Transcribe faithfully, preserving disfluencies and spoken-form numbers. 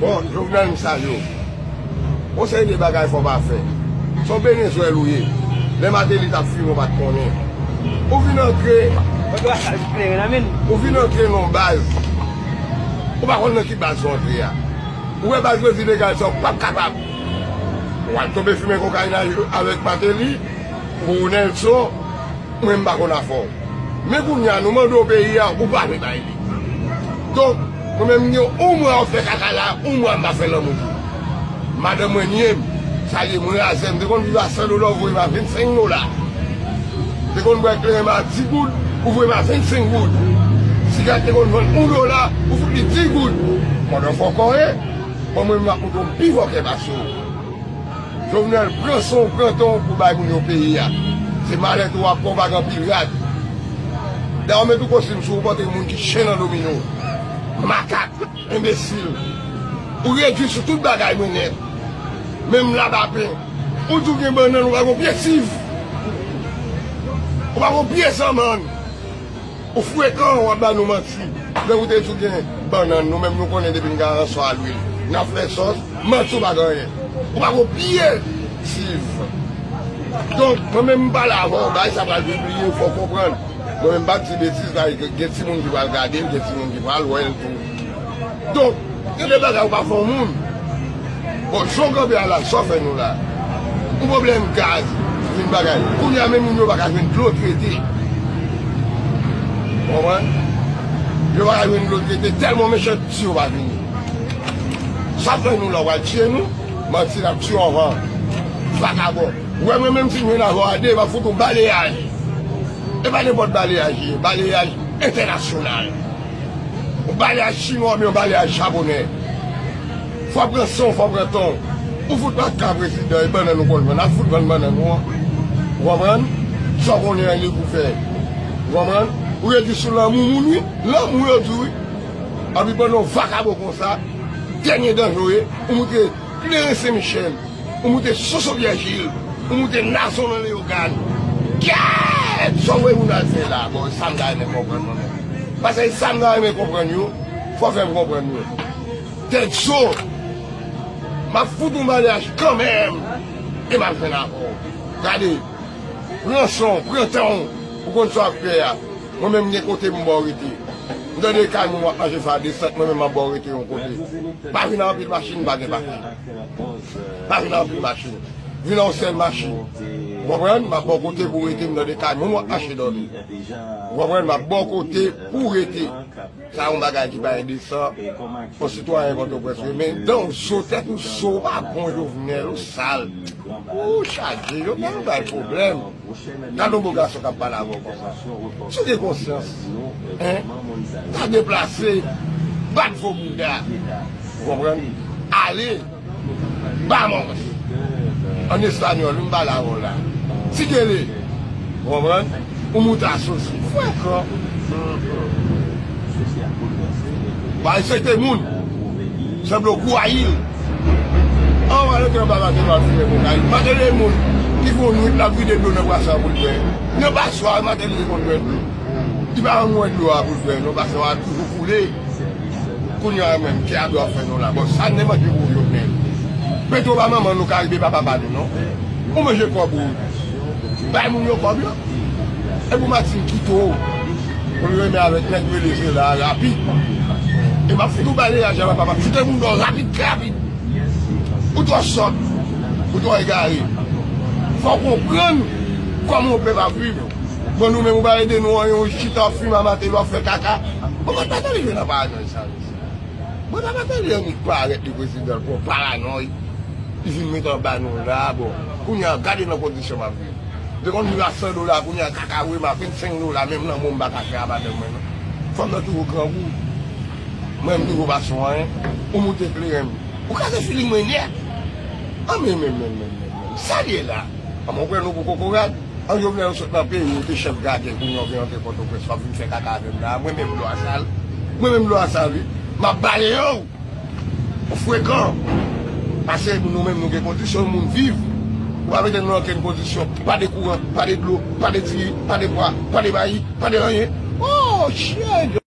Bon, Jovenel, m salye w. Yon seri de bagay fò pa fè. Se yon Venezwèl ou ye. Lè Martelly t ap fime, w pa t konnen. Ou vin antre, ou vin antre nan baz. Ou pa konn nan ki baz ou antre a. Ou wè baz Rezi Legal sa, ou p ap kapab. Ou al tonbe fimen kokayin avèk Martelly, ou Nelson, mwen m pa konn afè w. Men kounye a, nou mande w peyi a, ou pa vle bay li. Donk, mwen menm m gen yon mwa w ap fè kaka la, yon mwa m pa fè lanmou tou. Madanm mwen nye m, salye m, razè m, te konn viv a san dola, ou voye m a vennsenk dola. Te konn bwè kleren m a dis goud, ou voye m a vennsenk goud. Sigarèt te konn vann yon dola, ou fout li dis goud. Pandan fòkòye, bon, mwen menm m ap montre w pi fòkè pase w. Jovenel, pran san w, pran tan w pou bay moun yo peyi a. Se malèt ou w ap pran, w pa gen anpil rad. Dayè, w met yon kostim sou ou, ou pantre moun ki chen nan domino. Makak, enbesil. Ou redui sou tout bagay mwen nèt. Menm labapen. Ou di w gen bannann, ou pa gen pye siv. Ou pa gen pye sanmann. Ou frekan, w ap ba nou manti. Lè ou te di w gen bannann, nou menm nou konnen depi n gen aranswa a lwil, n ap fè sòs, manti w pa gen anyen. Ou pa gen pye siv. Donk, mwen menm m pale avè w, bagay sa pral pibliye, fò w konprann. Mwen menm m pa di betiz la, gen, gen timoun ki pral gade l, gen timoun ki pral wè l tou. Donk, gen de bagay ou pa fè yon moun. Bon, jan w kanpe a la, sa w fè nou la? Yon pwoblèm gaz, vin bagay. Kounye a menm moun yo pa ka jwenn dlo trete. Ou konprann? Yo pa ka jwenn dlo trete, tèlman mechanste yo pa vini. Sa w fè nou la, w al tiye nou, manti n ap tiye w anvan. Vakabon. Ou wè mwen menm si m jwenn avè w a de, m ap fout ou baleyaj. E pa nenpòt baleyaj li ye, baleyaj entènasyonal. Yon baleyaj chinwa oubyen yon baleyaj japonè. Fò w pran san w, fò w pran tan w. Ou fout pa ka prezidan, e bannann ou konn vann. Al fout vann bannann ou an. Ou konprann? Sa w konnen an li pou fè. Ou konprann? Ou redui sou lanmou moun, wi. Lanmou yo di w, wi. Anpi pandan w vakabon konsa, dènye danje w ye, ou moute kleren Sen Michèl. Ou moute Soso Vyèjil, ou moute Nazon nan Leyogàn. Gèt sa w voye moun al fè la. Bon, sa m ta renmen konprann mwen menm. Paske sa m ta renmen konprann yo, fò w fè m konprann yo. Tèt cho, m ap fout yon baleyaj kanmenm, e m ap jwenn avè w. Gade, pran san w, pran tan w, ou konn sa w ap fè a. Mwen menm m gen kote m ba w rete. M tande kay moun w ap mache fè a desant, mwen menm m ap ba w rete yon kote. Pa vin ak anpil machin, pa gen pake. Pa vin ak anpil machin. Vin ak yon sèl machin. Ou konprann? M ap ba w kote pou w rete, m tande kay moun w ap mache dòmi. Ou konprann? M ap ba w kote pou w rete. Sa yon bagay ki pa endesan. Yon sitwayen Pòtoprens, wi, men dan w cho, tèt ou cho, ou pa bon, Jovenel, ou sal. Ou chaje, Jovenel, ou bay pwoblèm. Gade yon bo gason k ap pale avè w konsa. Si w gen konsyans, en, ta deplase, bat vo bouda. Ou konprann? Ale, vamos. An espanyòl, wi, m pale avè w la. Síguele. Ou konprann? Un mutazo, si. Frekan. Pa respekte moun. Sanble w gwo ayil. An w ale antre anba Martelly, w al fime kokayin. Martelly e moun ki fè yon nwit, l ap vide dlo nan braswa pou l bwè. Nan paswa, Martelly te konn bwè dlo. Li pa konn bwè dlo a pou l bwè, non, paske w ap toujou koule. Kounye a menm, ki abri w ap fè nou la? Bon, sa n te manje pou w, Jovenel. Petwo pa manman nou, Karibe pa papa nou, non. Ou manje kòb ou. Bay moun yo kòb yo. E pou Martine kite w. Pou l renmen avèk nèg rele Zela a rapid. E m ap fout ou baleyaj a papa, m ap fout moun dò rapid, trè rapid. Ou twò sòt. Ou twò egare. Fò w konprann kòman yon pèp ap viv. Bon, nou menm, ou pa ede nou anyen, ou chita w ap fime a Martelly, w ap fè kaka. Bon, mwen pa tande jwenn nan paranòy sa, mesye. Mwen pa tande annik parèt li prezidan, bon, paranòy. Li vin met anba nou la, bon. Kounye a, gade nan kondisyon m ap viv. M te konn viv a san dola, kounye a, kaka vre m a vennsenk dola, menm lanmou m pa ka fè a madanm mwen, non. Fanm nan toujou grangou. Mwen, m toujou pa sou anyen. Ou moute kleren m. Ou kraze figi mwen nèt. An, men, men, men, men, men, men. Sa l ye la? An, mwen pran nou pou kokorat. An, Jovenel, ou sot nan peyi, ou te chèf gade, kounye a w vin antre Pòtoprens, w ap vin fè kaka avè m la. Mwen menm dlo a sal. Mwen menm dlo a sal, wi. M ap bale yo. Ou frekan. Paske nou menm, nou gen kondisyon moun viv. Ou pa mete nou nan okenn kondisyon. Pa de kouran, pa de dlo, pa de diri, pa de pwa, pa de mayi, pa de anyen. Oh, shit!